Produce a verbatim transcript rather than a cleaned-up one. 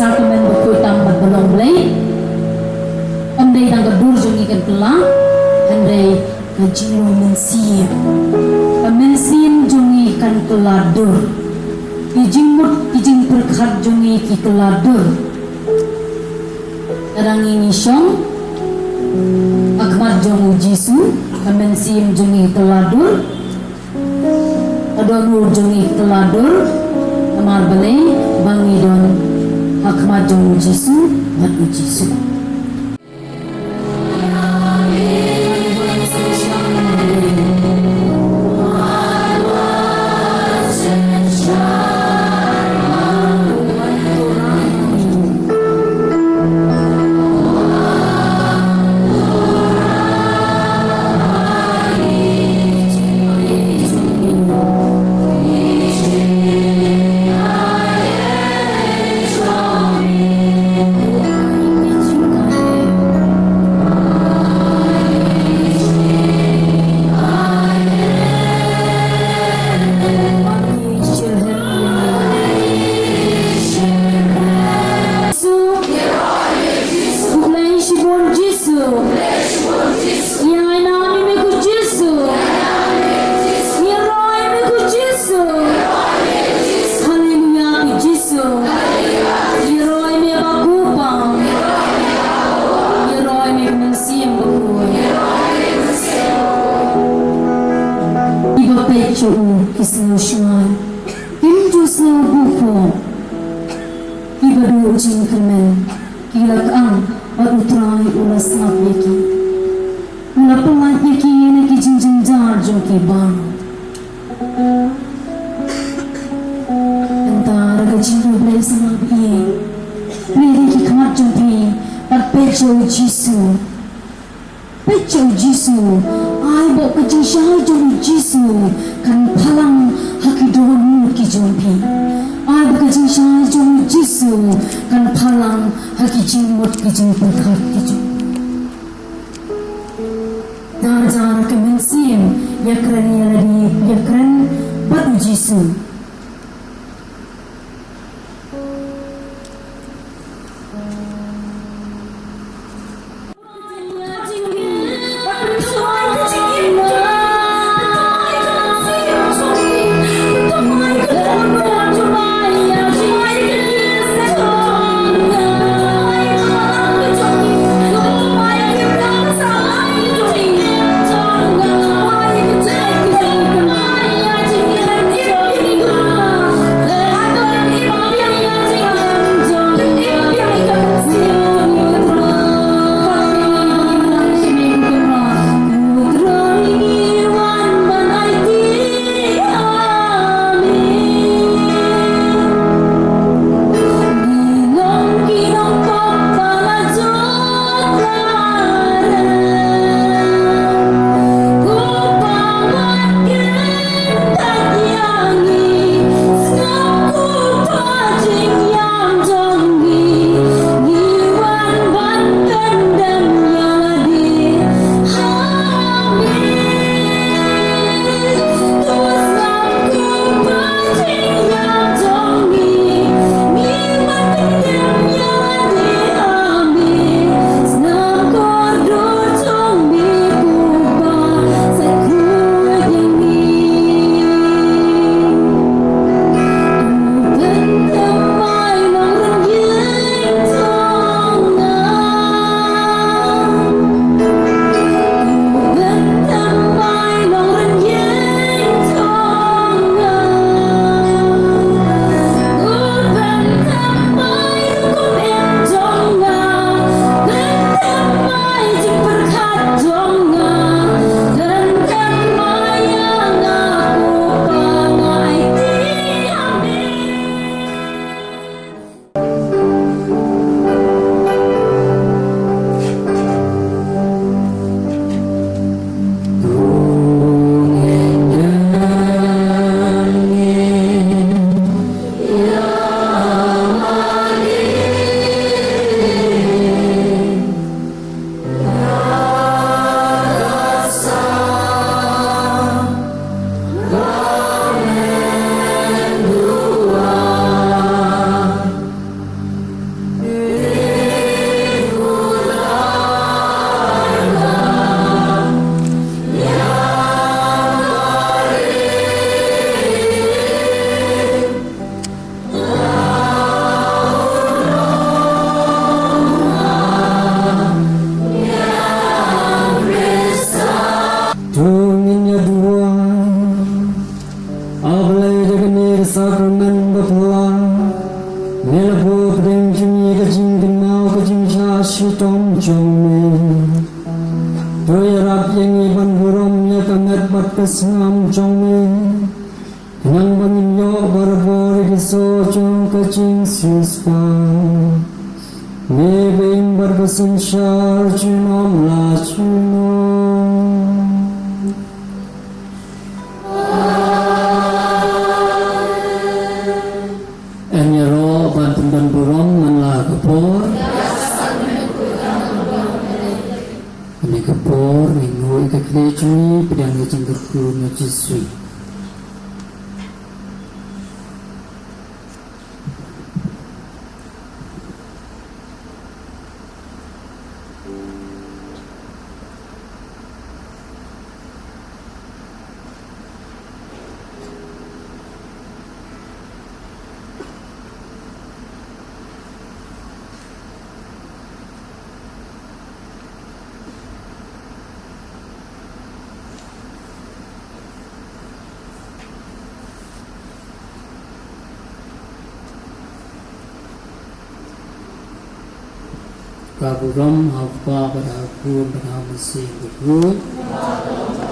Ka myn bakhuid tam bad ba long Blei. Kam dei tang ka dur jong ngi kan kylla, hynrei ka jinglong mynsiem. Ka mynsiem jong ngi kan kylla dur. Ki jingmut ki jingpyrkhat jong ngi ki kylla dur. Lada ngi ngi shong ha khmat jong u Jisu, ka mynsiem jong ngi kylla dur. Ka dohnud jong ngi kylla dur, namar balei ba ngi don ha khmat jong u Jisu bad u Jisu. Jisu. Khublei shibun Jisu. Ïa ai nam ïa me ko Jisu. Ïa roi me ko Jisu. Haleluya ko Jisu. Ïa roi me ba ku pa. Ïa roi me ko Mynsiem Bakhuid. Kiba peit sha u ki sngew shngaiñ. Kim ju sngew buh pop. Kiba duh jingkyrmen ki la kang bad u Trai u la sngap ïa ki. U la pyllait ïa ki na ki jingjynjar jong ki bam. Mynta da ka jingkyrmen sa ma phi. Plie ki khmat jong phi bad peit sha u Jisu. Peit sha u Jisu, ai ba ka jingshai jong u Jisu kan phalang ha ki dohnud ki jong phi. Ai ba ka jingshai jong u Jisu kan phalang ha ki jingmut ki jingpyrkhat ki jong phi. Jar jar ka mynsiem, ïakren ïa lade, ïakren bad u Jisu. Ko pdeng jong ngi ka jingkynmaw ka jingshah shitom jong me. To ïarap ïa ngi ban burom ïa ka met bad ka sngewbha jong me. Khnang ba ngin ïoh barabor ïa ki soh jong ka jingsiewspah. Me ba im bad ba synshar junom la junom. Yn ïaroh ban pyndon burom man la ka por. Kane ka por ngin ïoh ïa ka khlieh jong ngi pdiang ïa ka jingkyrkhu na Jisu. Ka burom ha u Kpa bad ha u Khun bad ha u Mynsiem Bakhuid.